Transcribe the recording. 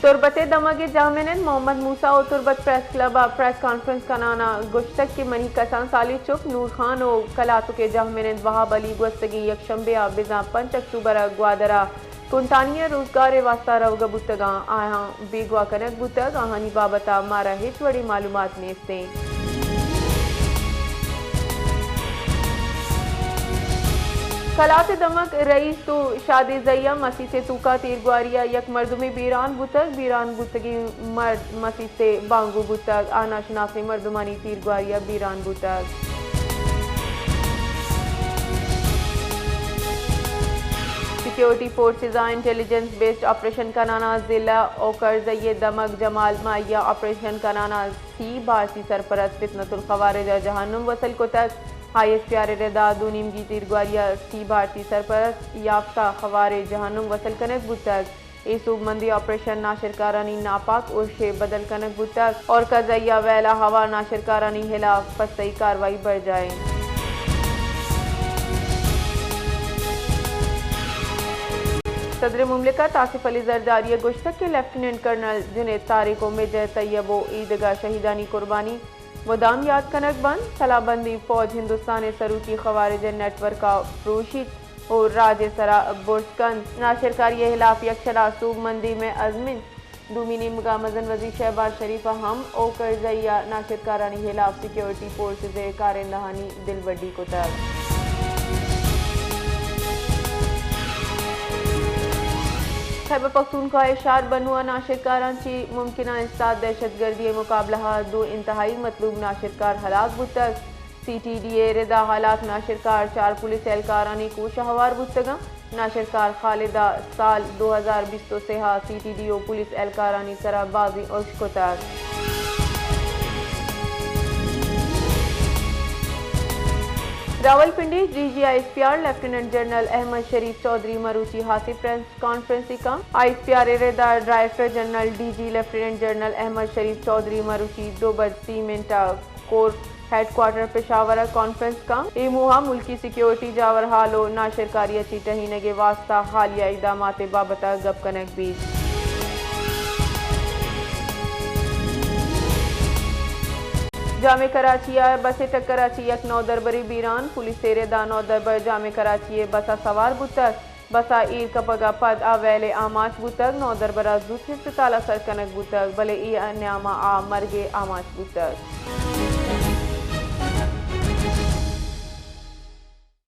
تربت ءِ دمگ ءِ جہمنند محمد موسی ءَ تربت پریس کلب ءَ پریس کانفرنس کنان ءَ گوشتگ کہ منی کسان سالی چک نور خان ءُ کلاتک ءِ جہمنند وہاب علی گوستگیں یکشنبے ءَ بزاں پنچ اکتوبر ءَ گوادر ءَ کنٹانی ءَ روزگار ءِ واستہ روگ ءَ بوتگ اَنت، آہاں بیگواہ کنگ بوتگ، آہانی بابت ءَ مارا ہچ وڑیں معلومات نیست ایں۔ کلات ءِ دمگ رئیس ءُ شادیزئی ءَ مسیت ءِ توکا تیرگواری ءَ یک مردمے بیران بوتگ، بیران بوتگیں مرد مسیت ءِ بانگو بوتگ، آ ناشناسیں مردمانی تیرگواری ءَ بیران بوتگ۔ سیکیورٹی فورسز ءَ انٹیلیجنس بیسڈ آپریشن کنان ءَ ضلع اوکرزئی ءِ دمگ جمال مائی ءَ آپریشن کنان ءَ سی بھارتی سرپرست فتنۃ الخوارج ءَ جہنم وصل کتگ۔ آئی ایس پی آر ءِ ردا دو نیمگی تیرگواری ءَ سی بھارتی سرپرست یافتہ خوارج جہنم وصل کنگ بوتگ۔ اے سوبمندی آپریشن ناشرکارانی ناپاک ارش ءِ بدل کنگ بوتگ۔ اورکزئی ءَ ویل ءَ ہوار ناشرکارانی ہلاف پستئی کاروائی برجاہ اِنت۔ صدر مملکت آصف علی زرداری ءَ گوشتگ کہ لیفٹیننٹ کرنل جنید طارق ءُ میجر طیب ءُ ایدگہ شہیدانی قربانی مدام یات کنگ بنت۔ تلابندی فوج ہندوستان ءِ سروکی خوارج ءِ نیٹ ورک ءَ پروشیت ءُ راج ءِ سرا برز کنت۔ ناشرکاری ءِ ہلاف یکشلا سوبمندی مئے عزم اِنت۔ دومی نیمگ ءَ مزن وزیر شہباز شریف ءَ ہم اوکرزئی ءَ ناشرکارانی ہلاف سیکیورٹی فورسز ءِ کارندہانی دلبڈی کتگ۔ خیبر پختونخوا ءِ شار بنو ءَ ناشرکاراں چہ ممکنہ استاد دہشت گردی ءِ مقابلہ ءَ دو انتہائی مطلوب ناشرکار ہلاک بوتگ۔ سی ٹی ڈی ءِ ردا ہلاک ناشرکار چار پولیس اہلکارانی کوش ءَ ہوار بوتگ اَنت۔ ناشرکار خالد ءَ سال دو ہزار بیست ءُ سئے ءَ سی ٹی ڈی ءُ پولیس اہلکارانی سرا بازیں ارش کتگ۔ Rawalpindi, D G I S P R lieutenant general Ahmed Sharif Chaudhry مروچی ہاسیں پریس کانفرنسے کنت۔ آئی ایس پی آر ءِ ردا director general D G lieutenant general Ahmed Sharif Chaudhry مروچی دو بج سی منٹ ءَ کور ہیڈ کوارٹر پشاور ءَ کانفرنس کنت۔ اے موہ ءَ ملکی سیکیورٹی جاورحال ءُ ناشرکاری ءَ چہ ٹہینگ ءِ واستہ حالیہ اقدامات ءِ بابت ءَ گپ کنگ بیت۔ جامع کراچی ءَ بس ءِ ٹکر ءَ چہ یک نودربرے بیران، پولیس ءِ ردا نودربر جامع کراچی ءِ بس ءَ سوار بوتگ۔ بس ءَ ایر کپگ ءَ پد آ ویل ءَ آماچ بوتگ، نودربر ءَ زوت ہسپتال ءَ سر کنگ بوتگ، بلے اے نیام ءَ آ مرگ ءَ آماچ بوتگ۔